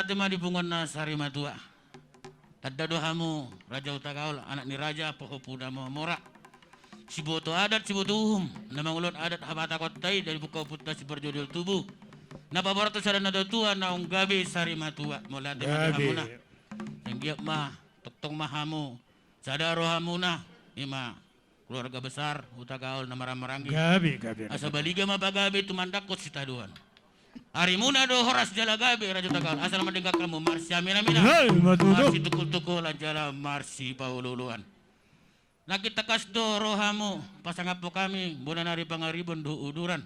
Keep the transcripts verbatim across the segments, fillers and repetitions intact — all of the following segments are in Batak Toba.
Tema di punguan na sari matua. Tanda do hamu Raja Hutagaol, anak ni raja, pahompu na mamora. Siboto adat, siboto uhum, na mangulahon adat habatahonta i, dari buka ompunta Siparjolo Tubu. Na paborathon sada na tua, naung gabe sari matua, mauliate ma di hamuna. Gabe. Anggiat ma, tongtong ma hamu, sada rohamuna, ima keluarga besar Hutagaol na marhahamaranggi. Gabe, gabe. Asa baliga ma pagabe tumandangkon sitadoan. Arimuna do horas jala gabe, Raja Hutagaol, asal mandenggan hamu marsiaminaminaan. Hei, ima tutu. Marsitungkoltungkolan jala marsipaolooloan. Nangkin tangkas do rohamu pasangaphon hami bona ni ari Pangaribuan dohot uduran.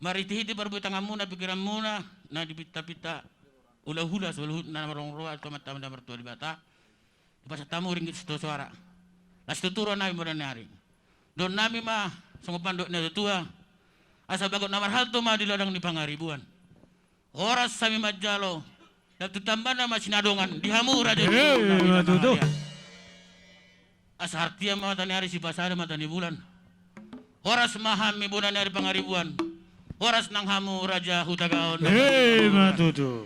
Marhitehite parbue tanganmuna, pikiranmuna, na dipintapinta hulahula saluhutna na marhahamaranggi tu Amanta na martua Debata. Dipasahat hamu ringgit sitio soara. Las tu rohanami bona ni ari. Dohononnami ma songon pandok ni natuatua, asa bagot na marhalto ma di ladang ni Pangaribuan. Horas hami manjalo, lam tu tambana ma sinadongan di hamu raja. Hei, ima tutu. Asa artia ma mata ni ari, sipasada mata ni bulan. Horas ma hami bona ni ari Pangaribuan. Horas nang hamu Raja Hutagaol. Hei, ima tutu.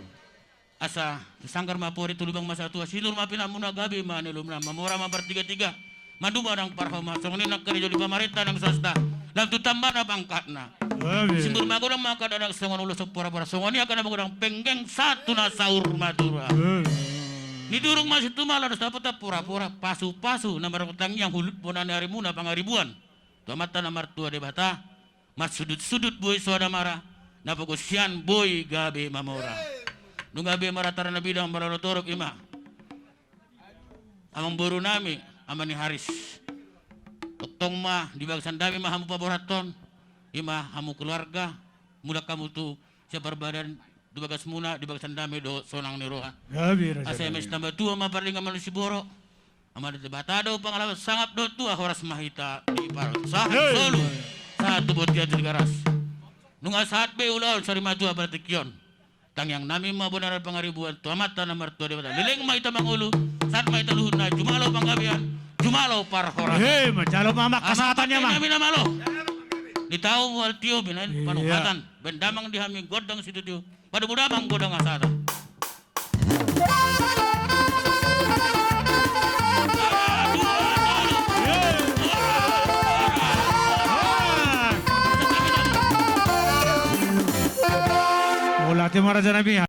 Asa sanggar ma pori, tu lubang ma satua, sinur ma pinanmuna, gabe ma na niluluanmuna, mamora ma partigatiga, manuma nang parhaoman, songon i nang karejo di pamarenta nang swasta, lam tu tambana pangkatna. Amin. Sinur ma godang ma angka dakdanak songon ulos poraporan, songon i angka na magodang penggeng sahat tu na saur matua. Amin. Nidurung ma sintua, laos dapotan porapora, pasupasu na martangiang, huhut bona ni arimuna Pangaribuan tu Amanta na martua Debata. Marsudut-sudut boi soada mara, na pogo sian boi gabe mamora. Nunga be marata na bidang maralo torop, ima amangborunami, ama ni Haris. Tongtong ma di bagasan dame ma hamu paborathon, ima hamu keluarga, mulak hamu tu sian parbadanan, di bagasmuna, di bagasan dame dohot sonang ni roha. Gabe, Raja. Asa i ma Sitambatua ma pardenggan manang Siborok. Amanta Debata do pangalaho sangap dohot tua, horas ma hita diparsahat. Hei. Solu sahat tu bontean Tigaras. Nunga sahat be ulaon sari matua pada tingki on. Tangiangnami ma bona ni ari Pangaribuan tu Amanta na martua Debata. Leleng ma hita mangolu, sahat ma hita luhutna, jumalo panggabean, jumalo parhorasan. Hei, manjalo ma amang, asa hasahatanna ma. Nami na malo. Di tau mual tio binaen. Iya. Panuhatan. Baen damang di hami gondang sitio-tio. Padomu damang gondang hasahatan. Mauliate ma rajanami,